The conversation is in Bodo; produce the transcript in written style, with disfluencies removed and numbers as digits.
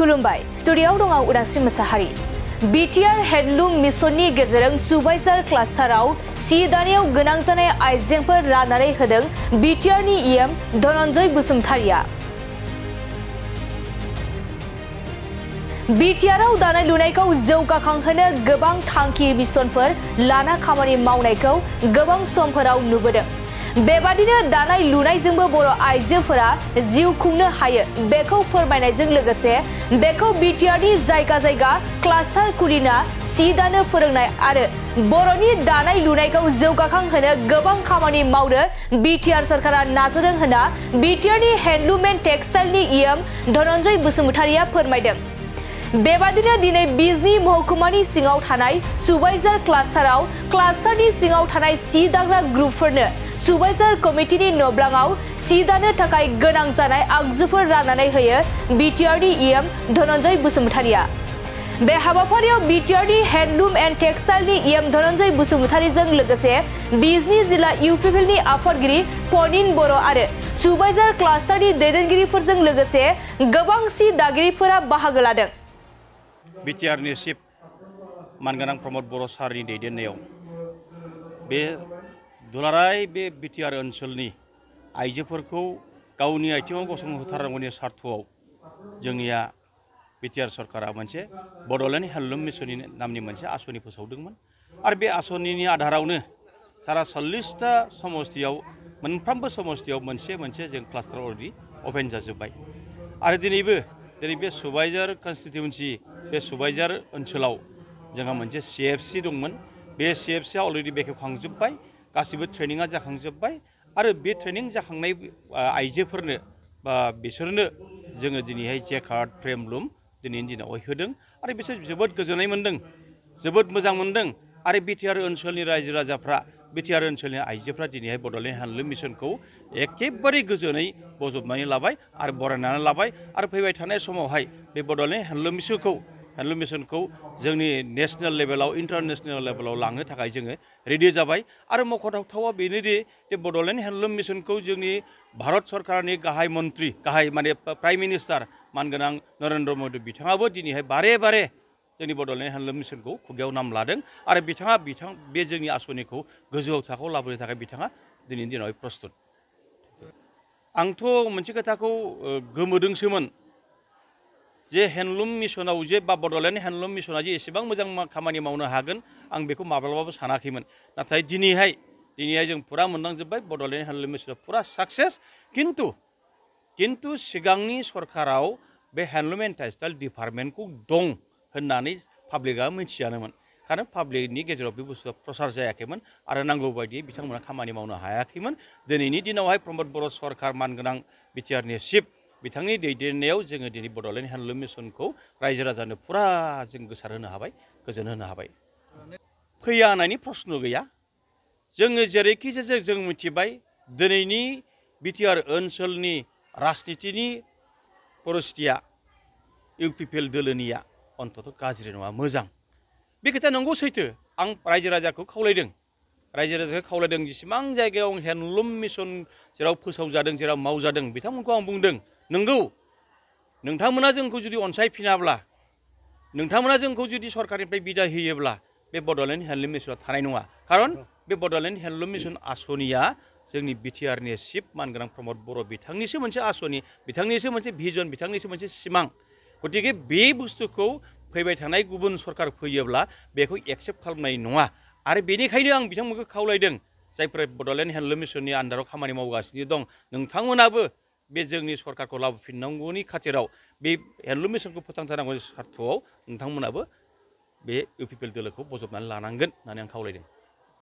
खुलुमबाय स्टुडिय'आव दं आं उदांस्रि मोसाहारि बिटिआर हेन्डलुम मिशननि गेजेरजों सुबाइजार क्लास्टाराव सि दानायाव गोनां जानाय आइजेंफोर राननानै होदों बिटिआरनि इएम धनन्जय बसुमतारिया। बिटिआरआव दानाय लुनायखौ जौगाखांहोनो गोबां थांखि मिशनफोर लाना खामानि मावनायखौ गोबां समफोराव नुबोदों। बेबादिनो दानाय लुनायजोंबो बर' आइजोफोरा जिउ खुंनो हायो बेखौ फोरमायनायजों लोगोसे बेखौ बिटिआरनि जायगा जायगा क्लास्टार खुलिना सि दानो फोरोंनाय आरो बर'नि दानाय लुनायखौ जौगाखांहोनो गोबां खामानि मावनो बिटिआर सरकारा नाजादों होनना बिटिआरनि हेन्डलुम एन्ड टेक्सटाइलनि इएम धनन्जय बसुमतारिया फोरमायदों। बेबादिनो दिनै बिजनी महकुमानि सिङाव थानाय सुबाइजार क्लास्टाराव क्लास्टारनि सिङाव थानाय सि दाग्रा ग्रुपफोरनो सुबाइजार कमिटिनि नब्लाङाव सि दानो थाखाय गोनां जानाय आगजुफोर राननानै होयो बिटिआरनि इएम धनन्जय बसुमतारिया। बे हाबाफारियाव बिटिआरनि हेन्डलुम एन्ड टेक्सटाइलनि इएम धनन्जय बसुमतारिजों लोगोसे बिजनी जिल्ला इउपिपिएलनि आफादगिरि पनिन बर' आरो सुबाइजार क्लास्टारनि दैदेनगिरिफोरजों लोगोसे गोबां सि दागिरिफोरा बाहागो लादों। बिटिआरनि चिफ मानगोनां प्रमद बर' सारनि दैदेननायाव बे दुलाराय बे बिटिआर ओनसोलनि आइजोफोरखौ गावनि आथिङाव गसंहोथारनांगौनि सार्थआव जोंनिया बिटिआर सरकारा मोनसे बड'लेण्ड हेन्डलुम मिशननि नामनि मोनसे आसनि फोसावदोंमोन आरो बे आसनिनि आधारावनो सारा 40टा समस्तियाव मोनफ्रोमबो समस्तियाव मोनसे मोनसे जों क्लास्टार अलरेडि अपेन जाजोब्बाय आरो दिनै बे सुबाइजार कन्स्टिटिउन्सि बे सुबाइजार ओनसोलाव जोंहा मोनसे सिएफसि दंमोन। बे सिएफसिआ अलरेडि बेखेवखांजोब्बाय, गासिबो ट्रेनिंआ जाखांजोब्बाय आरो बे ट्रेनिं जाखांनाय आइजोफोरनो बा बिसोरनो जोङो दिनैहाय जेकार्ड फ्रेम लुम दिनैनि दिनावहाय होदों आरो बिसोर जोबोद गोजोननाय मोन्दों, जोबोद मोजां मोन्दों आरो बिटिआर ओनसोलनि रायजो राजाफ्रा बिटिआर ओनसोलनि आइजोफ्रा दिनैहाय बड'लेण्ड हेन्डलुम मिशनखौ एखेबारे गोजोनै बजबनानै लाबाय आरो बरायनानै लाबाय आरो फैबाय थानाय समावहाय बे बड'लेण्ड हेन्डलुम मिशनखौ जोंनि नेशनेल लेभेलाव इन्टारनेशनेल लेभेलाव लांनो थाखाय जोङो रेडि जाबाय आरो मख'थावथावा बेनोदि बे बड'लेण्ड हेन्डलुम मिशनखौ जोंनि भारत सरकारनि गाहाय माने प्राइम मिनिस्टार मानगोनां नरेन्द्र मदि बिथाङाबो दिनैहाय बारे बारे जोंनि बड'लेण्ड हेन्डलुम मिशनखौ खुगायाव नाम लादों आरो बे जोंनि आसनिखौ गोजौ थाखोआव लाबोनो थाखाय बिथाङा दिनैनि दिनावहाय प्रस्तुत। आंथ' मोनसे खोथाखौ गोमोदोंसोमोन जे हेन्डलुम मिशनाव जे बा बड'लेण्ड हेन्डलुम मिशना जे एसेबां मोजां खामानि मावनो हागोन आं बेखौ माब्लाबाबो सानाखैमोन, नाथाय दिनैहाय जों फुरा मोनदांजोब्बाय बड'लेण्ड हेन्डलुम मिशना फुरा साक्सेस। किन्तु सिगांनि सरकाराव बे हेन्डलुम एन्ड टेक्सटाइल डिपार्टमेन्टखौ दं होननानै पाब्लिकआ मिथियानोमोन, खारन पाब्लिकनि गेजेराव बे बुस्थुआ प्रसार जायाखैमोन आरो नांगौ बायदियै बिथांमोना खामानि मावनो हायाखैमोन। दिनैनि दिनावहाय प्रमद बर' सरकार मानगोनां बिटिआरनि चिफ बिथांनि दैदेननायाव जोङो दिनै बड'लेण्ड हेन्डलुम मिशनखौ रायजो राजानो फुरा जों गोसारहोनो हाबाय, गोजोन होनो हाबाय। फैया होननायनि प्रश्न गैया। जोङो जेरैखि जों मिथिबाय दिनैनि बिटिआर ओनसोलनि राजनितिनि परिस्थितिया इउपिपिएल दोलोनिया अन्तत गाज्रि नङा, मोजां। बे खोथाया नंगौ सैथो। आं रायजो राजाखौ खावलायदों जेसेबां जायगायाव हेन्डलुम मिशन जेराव फोसावजादों जेराव मावजादों बिथांमोनखौ आं बुंदों नंगौ नोंथांमोना जोंखौ जुदि अनसायफिनाब्ला, नोंथांमोना जोंखौ जुदि सरकारनिफ्राय बिदाय होयोब्ला बे बड'लेण्ड हेन्डलुम मिशना थानाय नङा, खारन बे बड'लेण्ड हेन्डलुम मिशन आसनिया जोंनि बिटिआरनि चिफ मानगोनां प्रमद बर' बिथांनिसो मोनसे आसनि, बिथांनिसो मोनसे भिजन, बिथांनिसो मोनसे सिमां। गतिके बे बुस्थुखौ फैबाय थानाय गुबुन सरकार फैयोब्ला बेखौ एक्सेप्ट खालामनाय नङा आरो बेनिखायनो आं बिथांमोनखौ खावलायदों जायफोरा बड'लेण्ड हेन्डलुम मिशननि आन्दाराव खामानि मावगासिनो दं नोंथांमोनाबो बे जोंनि सरकारखौ लाबोफिननांगौनि खाथिराव बे हेन्डलुम मिशनखौ फोथांथारनांगौनि सार्थआव नोंथांमोनाबो बे इउपिपिएल दोलोखौ बजबनानै लानांगोन होननानै आं खावलायदों।